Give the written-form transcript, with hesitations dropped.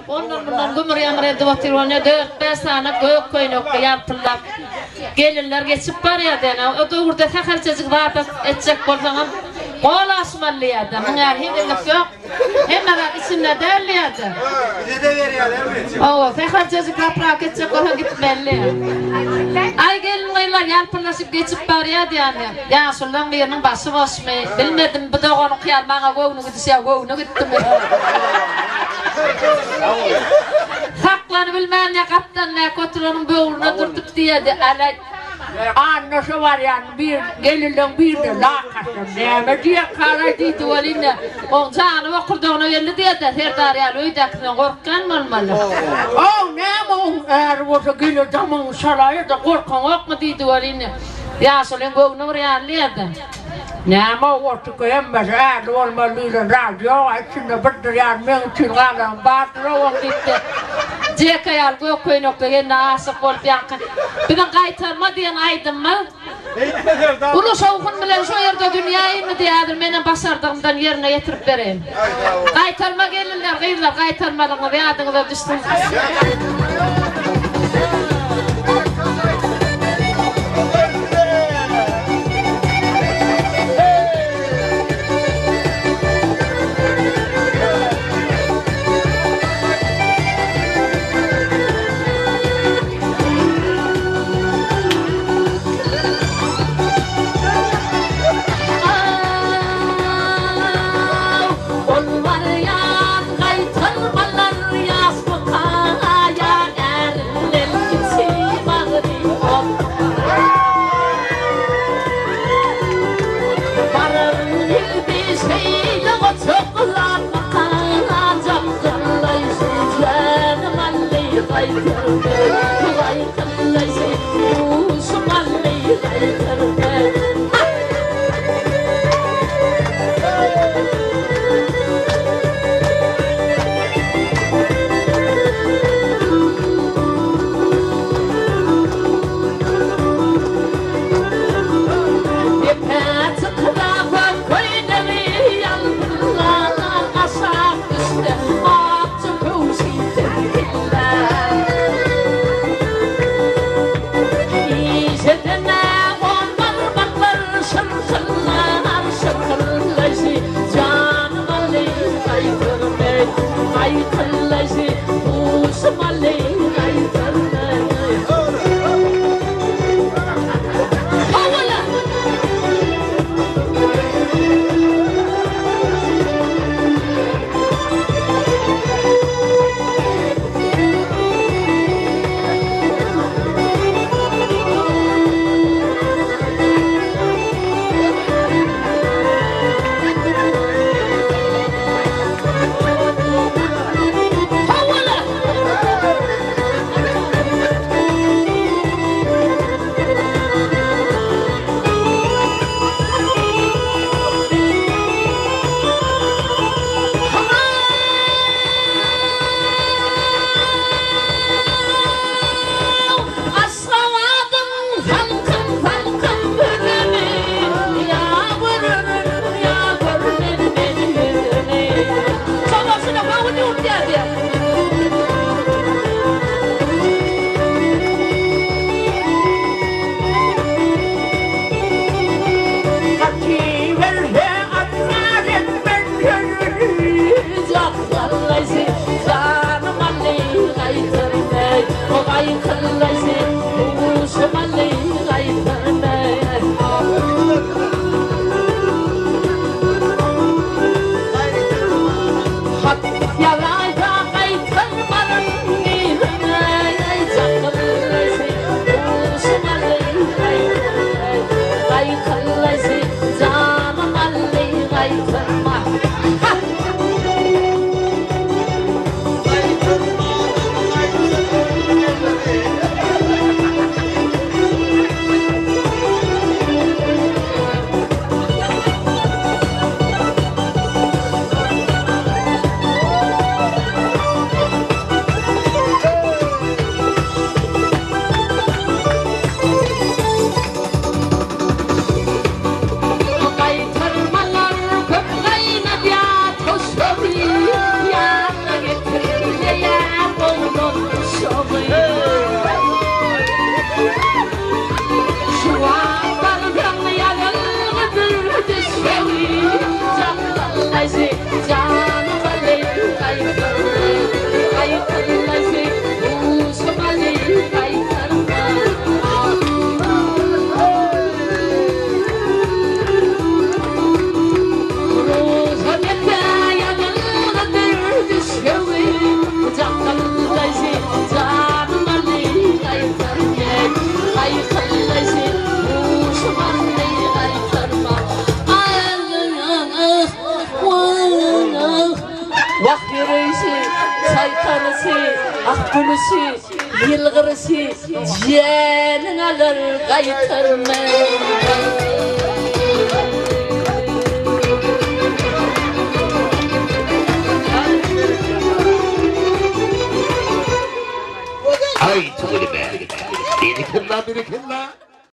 Ondan-mundan gümür-ýamyr edip otyr, ol ne dört-bäş sany gök köýnekli ýalpyldap gelinler geçip barýardy. Ýöne o döwürde sähelçejik zat etjek bolsaňam gol aşmaly diýýärdi. Muň ýaly hezillik ýok. Hemme zat içinde däl diýýärdi. Bize-de berýärlermi? Hawa, sähelçejik zapraka etjek bolsaň gitmeli. Aý gelin-gyzlar ýalpyldaşyp geçip barýardy ýa-ni. Ýaşululaň biriniň başy boşmy, bilmedim, bu doganyňky ýaly maňa göwni gidişýä göwni gitdimi? Saklanybilmän ýa gapdalyndaky oturanyň böwrüne dürtüp diýedi, Äleý, Anna şo barýan bir gelinleň birine lak atdym, näme diýerkalaý diýdi welin, oň jany bokurdagyna geldi diýedi, Serdar ýaly öýdäkisinden gorkýan bolmaly. Ow, näme oň äri bolsa geler damagyňy çalaýar-da, gorkaňokmy diýdi welin, Ýaşulyň göwni bir ýaly ýerde. Näme oturka hemmesi ärli bolmaly diýlen zat ýog-a, içinde birdir ýaly meň üçin galanam bardyr-ow oň diýipdi. Jeka ýaly gök köýnekli gelne aşyk bolup ýaňky biziň Gaýtarma diýen aýdymymyz uly şowhun bilen şo ýerde dünýä indi diýýär. Häzir menem başardygymdan ýerine ýetirip bereýin. Gaýtarma gelinler, gyzlar gaýtarmalygyňyz ýadyňyza düşsün. Ol barýan gaýtarmalar ýaşmyka ýa ärinden kiçi bagry otmyka? Baran ýigdi şeýle goçaklarmyka jakgyllaýşy janym ally gaýtarma gaýkyllaýşy duşum ally gaýtarma. Depä çykyp-a köýnegi ýalpyldar, aşak düşse akja köwşi tirkillär. Işedene on barmaklar şyrkyllar, şyrkyllaşy, janym aly gaýtyrmy, gaýkyllaşy, huşum aly gaýtyrmy. Howala! Aşgabadyň salkyn-salkyn sözüni Ýa görerin, ýa görmen men ýüzüni. Şo bolşuna göwün ýuwutýar diýýär. Gaçyberse ykrar etmen sözüni. Jakgallaýsy, janym ally gaýtarmaý, Gaýkyllaýsy, huşum ally gaýtarmaý. Hat ýazaýsa gaýtarmaryn yzyna, Jakgallaýsy, huşum ally gaýtarmaý, Gaýkyllaýsy, janym ally gaýtarma. Ha! Çaýkanyşy, ah gülüşi, ýylgyryşy janyň alar gaýtarman. Aý tüweleme. Berekella berekella.